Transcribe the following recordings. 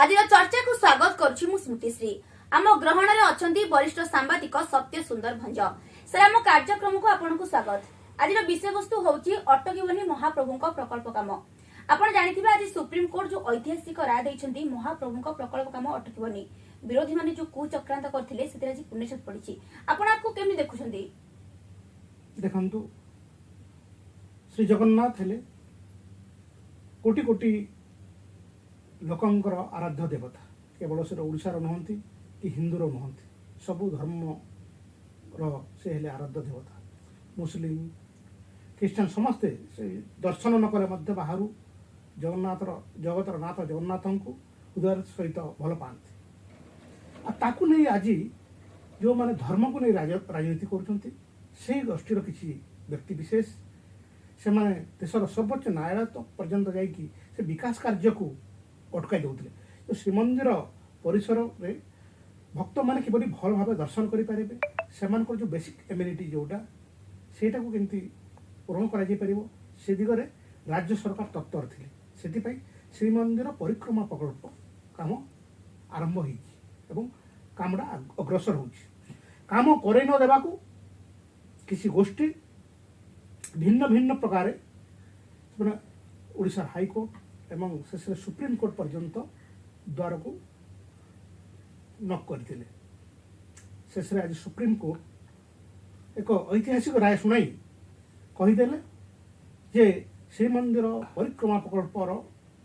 ଆଜିର ଚର୍ଚ୍ଚାକୁ ସ୍ୱାଗତ କରୁଛି ମୁଁ ସ୍ମୃତିଶ୍ରୀ। ଆମ ଗ୍ରହଣରେ ଅଛନ୍ତି ବରିଷ୍ଠ ସାମ୍ବାଦିକ ସତ୍ୟ ସୁନ୍ଦର ଭଞ୍ଜ। ସାର୍, ଆମ କାର୍ଯ୍ୟକ୍ରମକୁ ଆପଣଙ୍କୁ ସ୍ୱାଗତ। ଆଜିର ବିଷୟବସ୍ତୁ ହେଉଛି ଅଟକିବନି ମହାପ୍ରଭୁଙ୍କ ପ୍ରକଳ୍ପ କାମ। ଆପଣ ଜାଣିଥିବେ, ଆଜି ସୁପ୍ରିମକୋର୍ଟ ଯୋଉ ଐତିହାସିକ ରାୟ ଦେଇଛନ୍ତି, ମହାପ୍ରଭୁଙ୍କ ପ୍ରକଳ୍ପ କାମ ଅଟକିବନି। ବିରୋଧୀମାନେ ଯୋଉ କୁଚକ୍ରାନ୍ତ କରିଥିଲେ, ସେଥିରେ ଆଜି ପୂର୍ଣ୍ଣଚ୍ଛେଦ ପଡିଛି। ଆପଣ ଆକୁ କେମିତି ଦେଖୁଛନ୍ତି? ଦେଖନ୍ତୁ, ଶ୍ରୀ ଜଗନ୍ନାଥ ହେଲେ କୋଟି କୋଟି ଲୋକଙ୍କର ଆରାଧ୍ୟ ଦେବତା। କେବଳ ସେ ଓଡ଼ିଶାର ନୁହନ୍ତି କି ହିନ୍ଦୁର ନୁହନ୍ତି, ସବୁ ଧର୍ମର ସେ ହେଲେ ଆରାଧ୍ୟ ଦେବତା। ମୁସଲିମ, ଖ୍ରୀଷ୍ଟିଆନ ସମସ୍ତେ ସେ ଦର୍ଶନ ନ କଲେ ମଧ୍ୟ ବାହାରୁ ଜଗନ୍ନାଥର, ଜଗତର ନାଥ ଜଗନ୍ନାଥଙ୍କୁ ହୃଦୟର ସହିତ ଭଲ ପାଆନ୍ତି। ଆଉ ତାକୁ ନେଇ ଆଜି ଯେଉଁମାନେ ଧର୍ମକୁ ନେଇ ରାଜନୀତି କରୁଛନ୍ତି, ସେଇ ଗୋଷ୍ଠୀର କିଛି ବ୍ୟକ୍ତି ବିଶେଷ, ସେମାନେ ଦେଶର ସର୍ବୋଚ୍ଚ ନ୍ୟାୟାଳୟ ପର୍ଯ୍ୟନ୍ତ ଯାଇକି ସେ ବିକାଶ କାର୍ଯ୍ୟକୁ ଅଟକାଇ ଦେଉଥିଲେ। ତ ଶ୍ରୀମନ୍ଦିର ପରିସରରେ ଭକ୍ତମାନେ କିପରି ଭଲ ଭାବେ ଦର୍ଶନ କରିପାରିବେ, ସେମାନଙ୍କର ଯେଉଁ ବେସିକ୍ ଏମିନିଟି ଯେଉଁଟା, ସେଇଟାକୁ କେମିତି ପୂରଣ କରାଯାଇପାରିବ, ସେ ଦିଗରେ ରାଜ୍ୟ ସରକାର ତତ୍ପର ଥିଲେ। ସେଥିପାଇଁ ଶ୍ରୀମନ୍ଦିର ପରିକ୍ରମା ପ୍ରକଳ୍ପ କାମ ଆରମ୍ଭ ହେଇଛି ଏବଂ କାମଟା ଅଗ୍ରସର ହେଉଛି। କାମ କରେଇ ନ ଦେବାକୁ କିଛି ଗୋଷ୍ଠୀ ଭିନ୍ନ ଭିନ୍ନ ପ୍ରକାରେ ସେମାନେ ଓଡ଼ିଶାର ହାଇକୋର୍ଟ ଏବଂ ଶେଷରେ ସୁପ୍ରିମକୋର୍ଟ ପର୍ଯ୍ୟନ୍ତ ଦ୍ୱାରକୁ ନକ୍ କରିଥିଲେ। ଶେଷରେ ଆଜି ସୁପ୍ରିମକୋର୍ଟ ଏକ ଐତିହାସିକ ରାୟ ଶୁଣାଇ କହିଦେଲେ ଯେ ଶ୍ରୀମନ୍ଦିର ପରିକ୍ରମା ପ୍ରକଳ୍ପର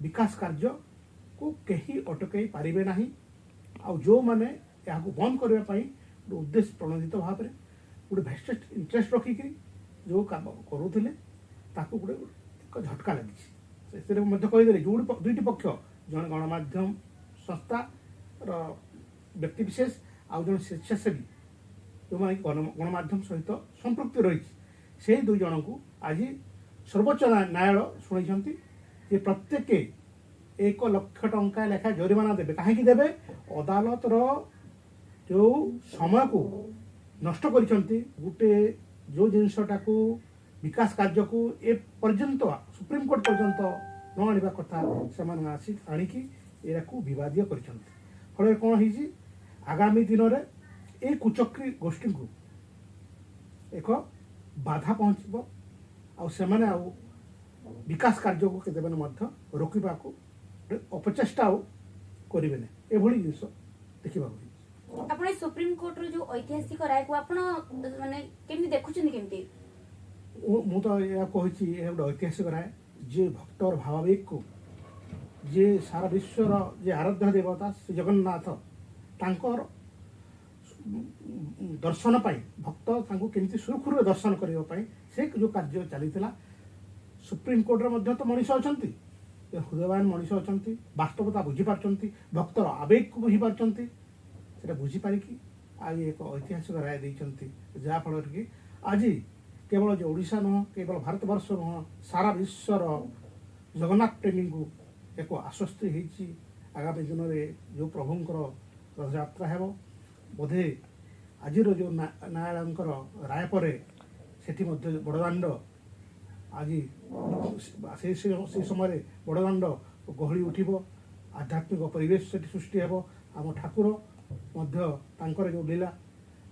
ବିକାଶ କାର୍ଯ୍ୟକୁ କେହି ଅଟକାଇ ପାରିବେ ନାହିଁ। ଆଉ ଯେଉଁମାନେ ଏହାକୁ ବନ୍ଦ କରିବା ପାଇଁ ଗୋଟେ ଉଦ୍ଦେଶ୍ୟ ପ୍ରଣୋଦିତ ଭାବରେ, ଗୋଟେ ଭେଷ୍ଟେଡ୍ ଇଣ୍ଟରେଷ୍ଟ ରଖିକିରି ଯେଉଁ କାମ କରୁଥିଲେ, ତାକୁ ଗୋଟେ ଏକ ଝଟକା ଲାଗିଛି। ସେଥିରେ ମଧ୍ୟ କହିଦେଲେ, ଯେଉଁଠି ଦୁଇଟି ପକ୍ଷ, ଜଣେ ଗଣମାଧ୍ୟମ ସଂସ୍ଥାର ବ୍ୟକ୍ତି ବିଶେଷ ଆଉ ଜଣେ ସ୍ୱେଚ୍ଛାସେବୀ, ଯେଉଁମାନେ କି ଗଣମାଧ୍ୟମ ସହିତ ସମ୍ପୃକ୍ତି ରହିଛି, ସେଇ ଦୁଇ ଜଣଙ୍କୁ ଆଜି ସର୍ବୋଚ୍ଚ ନ୍ୟାୟାଳୟ ଶୁଣାଇଛନ୍ତି ଯେ ପ୍ରତ୍ୟେକ 1 ଲକ୍ଷ ଟଙ୍କା ଲେଖା ଜରିମାନା ଦେବେ। କାହିଁକି ଦେବେ? ଅଦାଲତର ଯେଉଁ ସମୟକୁ ନଷ୍ଟ କରିଛନ୍ତି, ଗୋଟେ ଯେଉଁ ଜିନିଷଟାକୁ, ବିକାଶ କାର୍ଯ୍ୟକୁ ଏ ପର୍ଯ୍ୟନ୍ତ ସୁପ୍ରିମକୋର୍ଟ ପର୍ଯ୍ୟନ୍ତ ନ ଆଣିବା କଥା, ସେମାନେ ଆସି ଆଣିକି ଏହାକୁ ବିବାଦୀୟ କରିଛନ୍ତି। ଫଳରେ କ'ଣ ହେଇଛି? ଆଗାମୀ ଦିନରେ ଏଇ କୁଚକ୍ରୀ ଗୋଷ୍ଠୀଙ୍କୁ ଏକ ବାଧା ପହଞ୍ଚିବ ଆଉ ସେମାନେ ଆଉ ବିକାଶ କାର୍ଯ୍ୟକୁ କେତେବେଳେ ମଧ୍ୟ ରୋକିବାକୁ ଗୋଟେ ଅପଚେଷ୍ଟା ଆଉ କରିବେନି। ଏଭଳି ଜିନିଷ ଦେଖିବାକୁ ହେଇଛି। ଆପଣ ଏଇ ସୁପ୍ରିମକୋର୍ଟର ଯୋଉ ଐତିହାସିକ ରାୟକୁ ଆପଣ ମାନେ କେମିତି ଦେଖୁଛନ୍ତି, କେମିତି? ମୁଁ ତ ଏହା କହିଛି, ଏହା ଗୋଟେ ଐତିହାସିକ ରାୟ। ଯିଏ ଭକ୍ତର ଭାବାବେଗକୁ, ଯିଏ ସାରା ବିଶ୍ୱର ଯେ ଆରାଧ୍ୟ ଦେବତା ଶ୍ରୀ ଜଗନ୍ନାଥ, ତାଙ୍କର ଦର୍ଶନ ପାଇଁ, ଭକ୍ତ ତାଙ୍କୁ କେମିତି ସୁରୁଖୁରୁରେ ଦର୍ଶନ କରିବା ପାଇଁ ସେ ଯେଉଁ କାର୍ଯ୍ୟ ଚାଲିଥିଲା, ସୁପ୍ରିମକୋର୍ଟରେ ମଧ୍ୟ ତ ମଣିଷ ଅଛନ୍ତି, ଏ ହୃଦୟବାନ ମଣିଷ ଅଛନ୍ତି, ବାସ୍ତବତା ବୁଝିପାରୁଛନ୍ତି, ଭକ୍ତର ଆବେଗକୁ ବୁଝିପାରୁଛନ୍ତି। ସେଟା ବୁଝିପାରିକି ଆଜି ଏକ ଐତିହାସିକ ରାୟ ଦେଇଛନ୍ତି, ଯାହାଫଳରେ କି ଆଜି କେବଳ ଯେ ଓଡ଼ିଶା ନୁହଁ, କେବଳ ଭାରତବର୍ଷ ନୁହଁ, ସାରା ବିଶ୍ୱର ଜଗନ୍ନାଥ ପ୍ରେମୀଙ୍କୁ ଏକ ଆଶ୍ୱସ୍ତି ହେଇଛି। ଆଗାମୀ ଦିନରେ ଯେଉଁ ପ୍ରଭୁଙ୍କର ରଥଯାତ୍ରା ହେବ, ବୋଧେ ଆଜିର ଯେଉଁ ନ୍ୟାୟାଳୟଙ୍କର ରାୟ ପରେ ସେଠି ମଧ୍ୟ ବଡ଼ଦାଣ୍ଡ ଆଜି ସେଇ ସେଇ ସମୟରେ ବଡ଼ଦାଣ୍ଡ ଗହଳି ଉଠିବ, ଆଧ୍ୟାତ୍ମିକ ପରିବେଶ ସେଠି ସୃଷ୍ଟି ହେବ। ଆମ ଠାକୁର ମଧ୍ୟ ତାଙ୍କର ଯେଉଁ ଲୀଳା,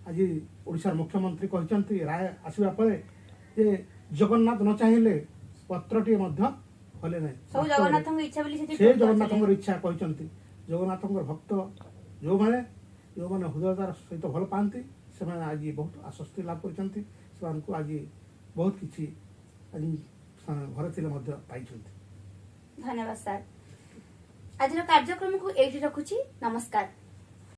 ଆଜି ଓଡ଼ିଶାର ମୁଖ୍ୟମନ୍ତ୍ରୀ କହିଛନ୍ତି ରାୟ ଆସିବା ପରେ ଯେ ଜଗନ୍ନାଥ ନ ଚାହିଁଲେ ପତ୍ରଟିଏ ମଧ୍ୟ ହଲେ ନାହିଁ। ସବୁ ଜଗନ୍ନାଥଙ୍କ ଇଚ୍ଛା ବୋଲି ସେଠି ସେ ଟ୍ୱିଟ୍ କରିଥିଲେ। ଜଗନ୍ନାଥଙ୍କର ଇଚ୍ଛା କହିଛନ୍ତି। ଜଗନ୍ନାଥଙ୍କର ଭକ୍ତ ଯେଉଁମାନେ ଯେଉଁମାନେ ହୃଦୟତାର ସହିତ ଭଲ ପାଆନ୍ତି, ସେମାନେ ଆଜି ବହୁତ ଆଶ୍ୱସ୍ତି ଲାଭ କରିଛନ୍ତି। ସେମାନଙ୍କୁ ଆଜି ବହୁତ କିଛି ଆଜି ସେମାନେ ଘରେ ଥିଲେ ମଧ୍ୟ ପାଇଛନ୍ତି। ଧନ୍ୟବାଦ ସାର୍। ଆଜିର କାର୍ଯ୍ୟକ୍ରମକୁ ଏଇଠି ରଖୁଛି। ନମସ୍କାର।